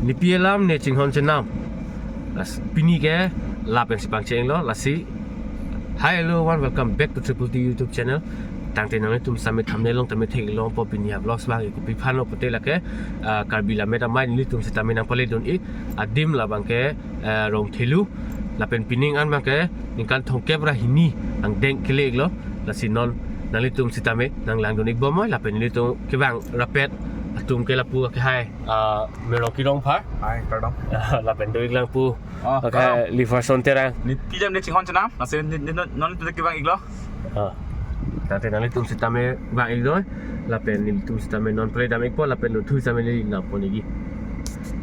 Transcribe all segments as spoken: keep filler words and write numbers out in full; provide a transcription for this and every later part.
Nipi alam ne chinghon chenam. Las pini ke lapen si pangcheng lo, lasi. Hi, hello, one, welcome back to Triple T YouTube channel. Tangte nanglitum sitame thumbnail along tame theklongpo pini a-vlogs abang ke kopi aphan lo pute lake, ah, Karbi Lammet Amei nelitum sitame nangpale dun-ik adim labang ke, eh, Rongthelu. Lapen pining an abang ke ningkan thomkep ra hini angdeng kele-ik lo. Lasi non nanglitum sitame nanglang dun-ik bom oi, lapen nelitum kevang rapet atum ke lapu ke hai, ah, Merong Kirong Phar. Hai, kardom. Lapen do-ik lang pu. Oh, oke, kardom. Liverson Terang. Nipi alam ne chinghon chenam, lasi ne, ne, ne, non tu kevang-ik lo. Ah. Tangte nanglitum sitame vang-ik noi, lapen nelitum sitame non pale dam-ikpo, lapen luthui sitame le nangpon-ikji.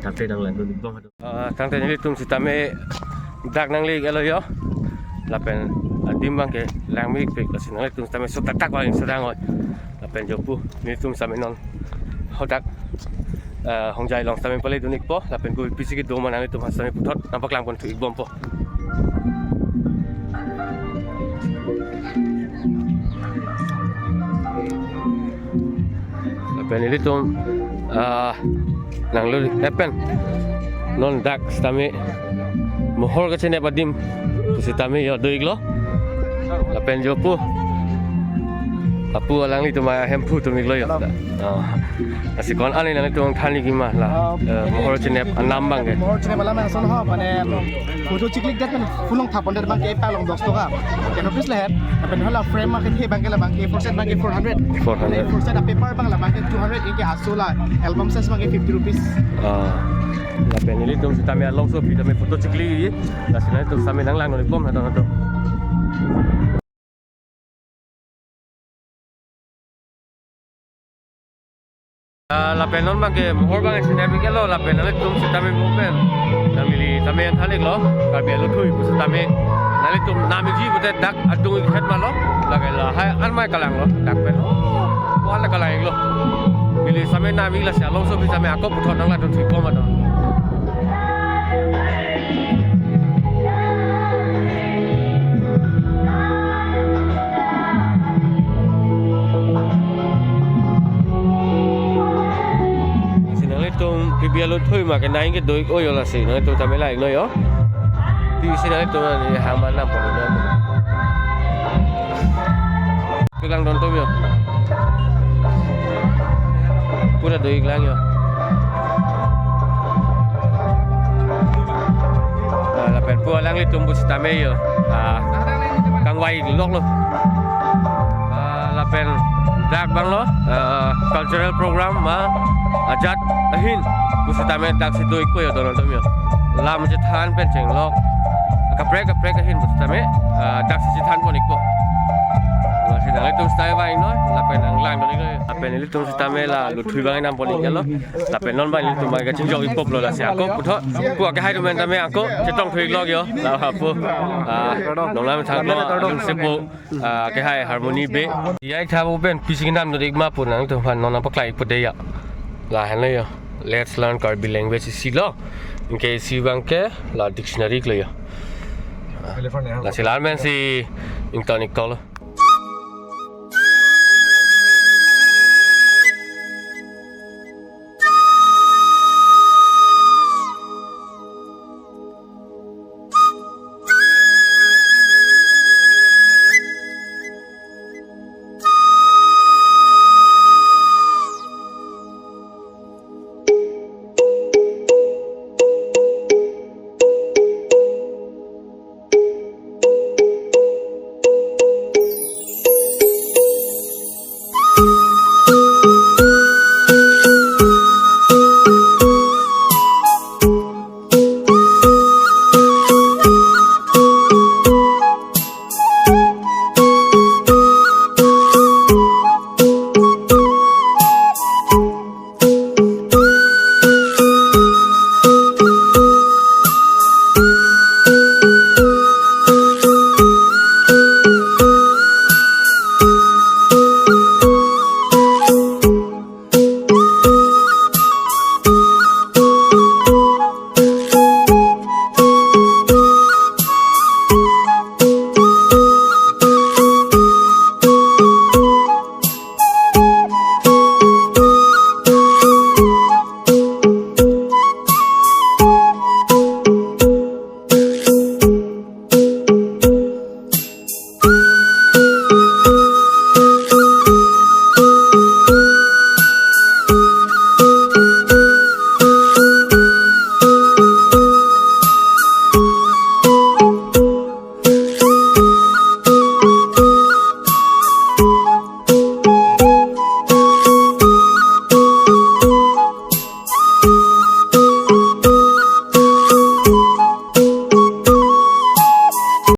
Tangte nanglang dun-ik bom. Ah, tangte nelitum sitame dak nangle-ik lo yo. Lapen adim abang ke lang me-ikpik, lasi nanglitum sitame so taktak vang-ik so dang oi. Lapen jo pu, nelitum sitame non hadak, eh, Hongjai along sitame pale dun-ikpo, lapen kopi si kedo ma nanglitum aphan sitame puthot nangpaklang pon thu-ik bompo. Lapen nelitum, ah, nanglo lapen non dak sitame mohor kachenep adim sitame yo do-ik lo. Lapen jo pu, apu alanglitum ahemphu atum-ik lo yo. Hello. Ah. Lasi ko-an ale nanglitum than-ikji ma la, ah, eh, mohor chenep anam abang ke. Mohor chenep alam lason ho, mane photo chiklik det pen phulong thapon det abang ke epak along dos toka. Ten rupees le het. Lapen hala frame abang ke the abang ke labang ke four set abang ke four hundred. Four hundred. Four set a-paper abang labang ke two hundred, anke aso la album size abang ke fifty rupees. Ah. Lapen nelitum sitame alongso aphi tame photo chiklikji. Lasi nanglitum sitame nanglang dun-ik bom hadak hadak. Ah, lapen non abang ke mohor abang chenep-ik lo, lapen nanglitum sitame mo pen nanglitumphan than-ik lo, Karbi aluthui pusitame nanglitum nam-ikji pute dak adung-ik het ma lo, lake lahai an amei kalang lo dak pen. Ko-an le kalang-ik lo. Neli sitame nam-ik, lasi alongso aphi sitame ako puthot nanglang dun thu-ik bom hadak. Si nanglitum P B L luthui ma ke nang ke do-ik oi yo, lasi nanglitum tame lang-ik noi yo. Pi si nanglitum ani hang man nam pon noi. Pelang don tom yo. Pura do-ik lang yo. Ah, lapen pu alanglitum pusitame yo. Ah, kangvai lok lo. Ah, lapen dak abang lo, ah, cultural program ma ajat ahin pusitame dak si do-ikpo yo don tom yo. Lam chethan pen chenglok kaprek kaprek ahin pusitame, ah, dak si chethan pon-ikpo. Lasi nanglitum sitame vang noi, lapen nanglang dun-ik noi. Lapen nelitum sitame la luthui abang nam pon-ik lo. Lapen non abang nelitum abang kachingjok-ikpo lo, lasi ako puthot. Pu ke hai atum pen tame ako chetong thu-ik lo yo. La pu, ah, nonam thang lo, atum sepo, ah, ke hai Harmony Bey. Ya ik tha pu pen pi si kenam do-ik ma pu nangtumphan non nangpaklang-ikpo dei ya. Lahenlo yo. Let's learn Karbi language isi lo. Anke isi abang ke la dictionary lo yo. Lasi la men si ington-ik lo.